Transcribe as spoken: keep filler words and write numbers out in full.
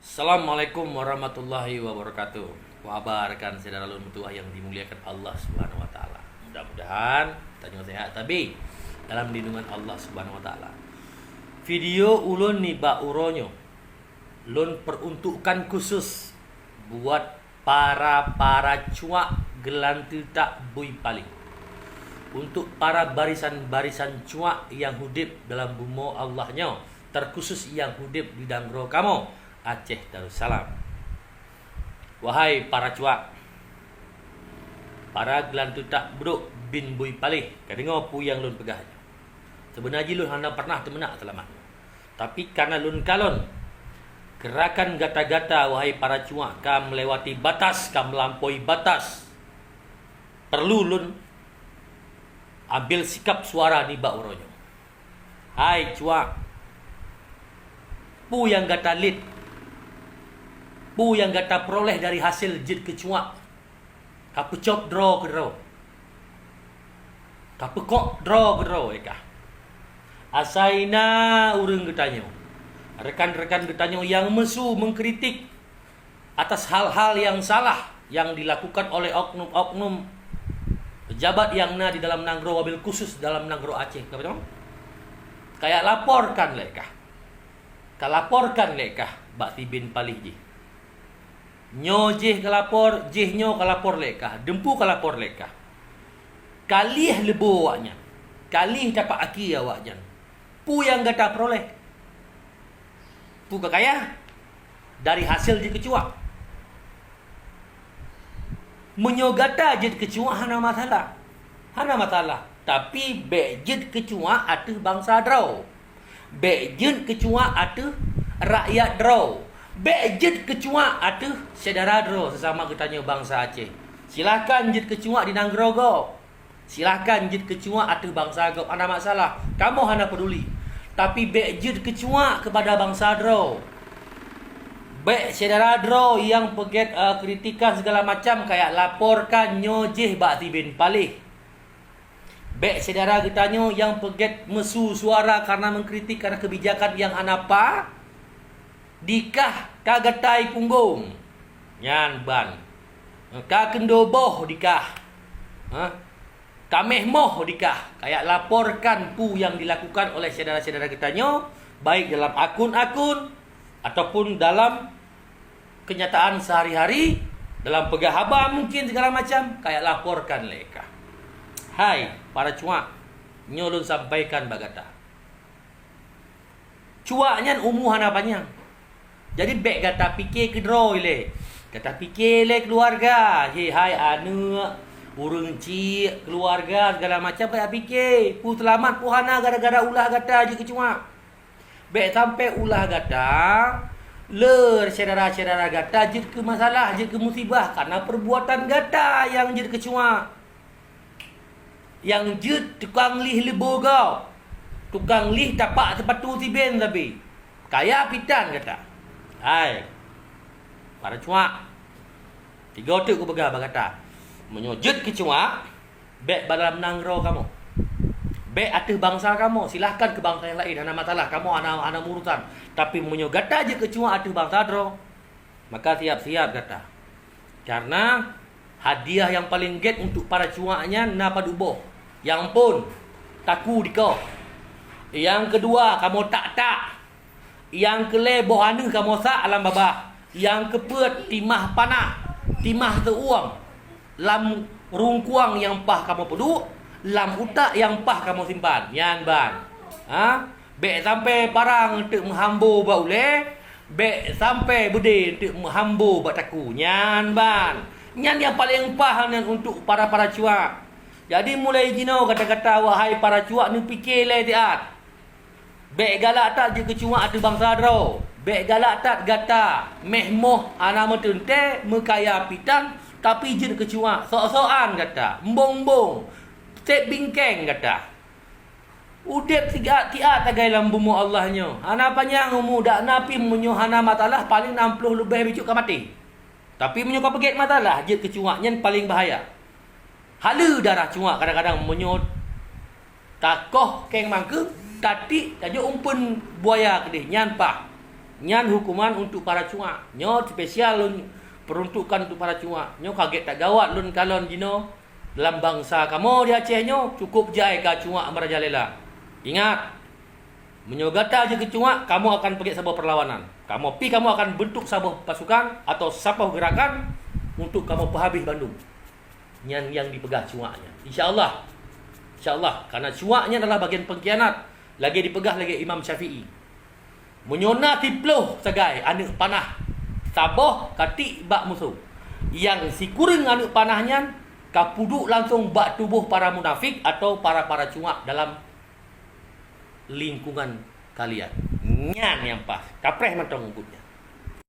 Assalamualaikum warahmatullahi wabarakatuh. Apa khabar rekan syedara lôn meutuwah nyang dimuliakan Allah Subhanahu wa Taala? Mudah-mudahan tanyoe sehat tabi dalam lindungan Allah Subhanahu wa Taala. Video ulôn nibak uroe nyoe lôn peruntukkan khusus buat para-para cuak geulanteue tak bui paléh. Untuk para barisan-barisan cuak nyang udeb dalam bumoe Allah nyoe, terkhusus nyang udeb di nanggroe kamoe, Aceh Darussalam. Wahai para cuak, para geulanteue tak brok bin bui paléh, ka deungoe peue nyang lôn peugah nyoe. Seubeuna jih lôn hana pernah teumeunak seulamat nyoe. Tapi kareuna lôn kalon, geurakan gata-gata, wahai para cuak, ka meulewati batas, ka meulampaui batas. Perlu lôn ambil sikap suara nibak uroe nyoe. Hai cuak, peue nyang gata lét, peue nyang gata peuroléh dari hasé jeuet keu cuak, ka peucok droe keudroe, ka peukok droe keudroe lé kah. Asai na ureuëng geutanyoe, rekan-rekan geutanyoe nyang meusu mengkritik atas hal-hal nyang salah nyang dilakukan oleh oknum-oknum pejabat nyang na di dalam nanggroe, wabil khusus dalam nanggroe Aceh, ka beutôi? Kayak laporkan lé kah, ka laporkan lé kah bak si bin paléh jih. Nyoe jih ka lapor, jih nyoe ka lapor lé kah, deumpu ka lapor lé kah. Ka lieh leubo awaknyan, ka lieh tapak aki awaknyan. Peue nyang gata peuroléh? Peue ka kaya dari hasé jeuet keu cuak? Meunyoe gata jeuet keu cuak hana masalah, hana masalah. Tapi bék jeuet keu cuak ateueh bansa droe. Bék jeuet keu cuak ateueh rakyat droe. Bék jeuet keu cuak ateueh syedara droe sesama geutanyoe bansa Aceh. Silahkan jeuet keu cuak di nanggroe gob. Silahkan jeuet keu cuak ateueh bansa gob, hana masalah. Kamoe hana peuduli. Tapi bék jeuet keu cuak keupada bansa droe. Bék syedara droe nyang peugét, eh, kritikan segala macam, kayak laporkan nyoe jih bak si bin paléh. Bék syedara geutanyoe nyang peugét meusu suara karena mengkritik karena kebijakan nyang hana pa, dikah ka geutai punggong. Nyan ban. Ka keundo boh dikah. Ha? Ka méh moh dikah. Kayak laporkan peue nyang dilakukan oleh syedara-syedara geutanyoe, baik dalam akun-akun ataupun dalam kenyataan sehari-hari, dalam peugah haba mungkin segala macam, kayak laporkan lé kah. Hai, para cuak, nyoe lôn sampaikan bak gata. Cuak nyan umu hana panyang. Jadi bék gata pike keudroe lé. Gata pike lé keuluwarga, he hai aneuëk, ureuëng chik, keuluwarga segala macam gata pike. Peue seulamat peue hana gara-gara ulah gata jeuet keu cuak. Bék sampai ulah gata, le syedara-syedara gata jeuet keu masalah, jeuet keu musibah karena perbuatan gata nyang jeuet keu cuak. Nyang jeuet tukang lieh leubo gob, tukang lieh tapak seupatu si bin sabe. Kaya pitan gata. Hai, para cuak, tiga teuk kupeugah bak gata. Meunyoe jeuet keu cuak, bék bak dalam nanggroe kamoe. Bék ateueh bansa kamoe, silahkan keu bansa nyang laén, hana masalah, kamoe hana, hana meurusan. Tapi meunyoe gata jeuet keu cuak ateueh bansa droe, maka siap-siap gata. Karena hadiah nyang paleng gét untuk para cuak nyan na padub boh. Nyang phon, taku dikoh. Nyang keudua, kamoe tak-tak. Nyang keulhée, boh aneuëk kamoe sak lam babah. Nyang keupeuet, timah panah, timah teuueng. Lam rungkuang nyang paih kamoe peuduek, lam utak nyang paih kamoe simpan. Nyan ban. Ha? Bék sampai parang teuk meuhambo bak ulée, bék sampai beudé teuk meuhambo bak taku. Nyan ban. Nyan nyang paleng paih nyan untuk para-para cuak. Jadi, mulai jinoe gata-gata, wahai para cuak, neupike lé siat. Bék galak that jeuet keu cuak ateueh bansa droe. Bék galak that gata, méh moh hana meuteuntée, meukaya pitan, tapi jeuet keu cuak, sok-sokan gata, embong-embong, seb bingkeng gata. Udeb siat-siat sagai lam bumoe Allah nyoe. Hana panyang umu, dak na pih meunyoe hana masalah, paleng nam ploh leubeh bacut ka maté. Tapi meunyoe ka peugét masalah, jeuet keu cuak, nyan paleng bahaya. Haleue darah cuak kadang-kadang meunyoe takoh keng mangkeueng, tatiek tajok umpeuen buaya keudeh, nyan paih. Nyan hukuman untuk para cuak. Nyoe spesial lôn peruntukkan untuk para cuak. Nyoe ka gét that gawat lôn kalon jinoe. Dalam bansa kamoe di Aceh nyoe, cukup jai ka cuak merajalela. Ingat, meunyoe gata jeuet keu cuak, kamoe akan peugét saboh perlawanan. Kamoe pih kamoe akan bentuk saboh pasukan atau saboh gerakan untuk kamoe peuhabéh bandum. Nyan nyang dipeugah cuak nyan. Insya Allah. Insya Allah, karena cuak nyan adalah bagian pengkhianat. Lagée dipeugah lagée Imam Syafi'i. Meunyoe na siploh sagai aneuëk panah saboh ka tiek bak musoh, nyang sikureueng aneuëk panah nyan ka peuduek langsong bak tuboh para munafik atau para-para cuak dalam lingkungan kalian. Nyan nyang pas. Kapreh mantong buet nyan.